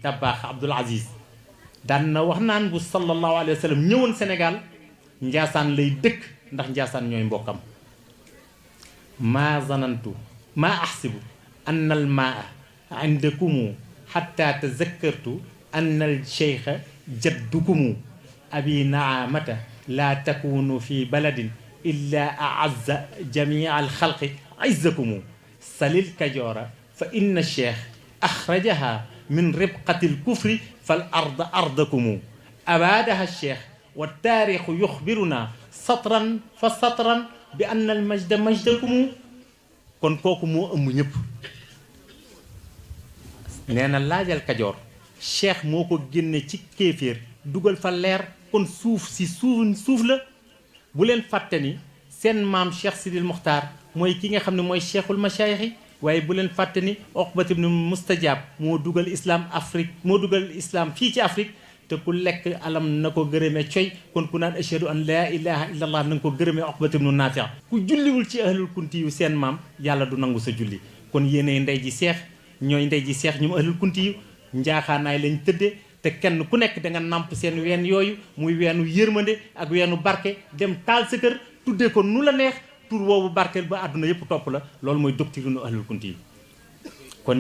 Dabakh Abdoul Aziz daan na wax naan bu sallallahu alayhi wa sallam ñëwoon Sénégal Njaasaan lay dëkk ndax Njaasaan ñooy mbokkam maa zanantu maa axsibu anna al maa indakumu xatta tazakkartu anna al cheikha jaddukumu abi naamata laa takunu fi baladin illa aazza jamia al xalqi izzakumu salil kajoora fa inna cheikh axrajaha min ribqati al kufri fal arda ardakumu abaadaha cheikh wa taarixu yuxbiruna satran fa satran bi anna al majda majdakumu kon kooku moo ëmb ñëpp nee na laajal kajoor cheikh moo ko génne ci kéeféer dugal fa leer kon suuf si suuf la bu leen fàtte ni seen maam cheikh sidil muxtaar mooy ki nga xam ne mooy cheikhul machaayix yi waaye bu leen fàtte ni Uqbat ibn Mustajab moo dugal islam Afrique moo dugal islam fii ci Afrique te ku lekk alam na ko gërëmee coy kon ku naan ashhadu an laa ilaha illa allah na nga ko gërëmee Uqbat ibn Naafi' ku julliwul ci ahlul kunti yu seen maam yàlla du nangu sa julli kon yéenay ndey ji seex ñooy ndey ji seex ñoom ahlul kunti yu njaaxaanaay lañ tëddee te kenn ku nekk da nga nàmp seen ween yooyu muy weenu yërmande ak weenu barke dem taal sa kër tuddee ko nu la neex tur woowu barke ba àdduna yëpp topp la loolu mooy doctrine ahlul kunti yi kon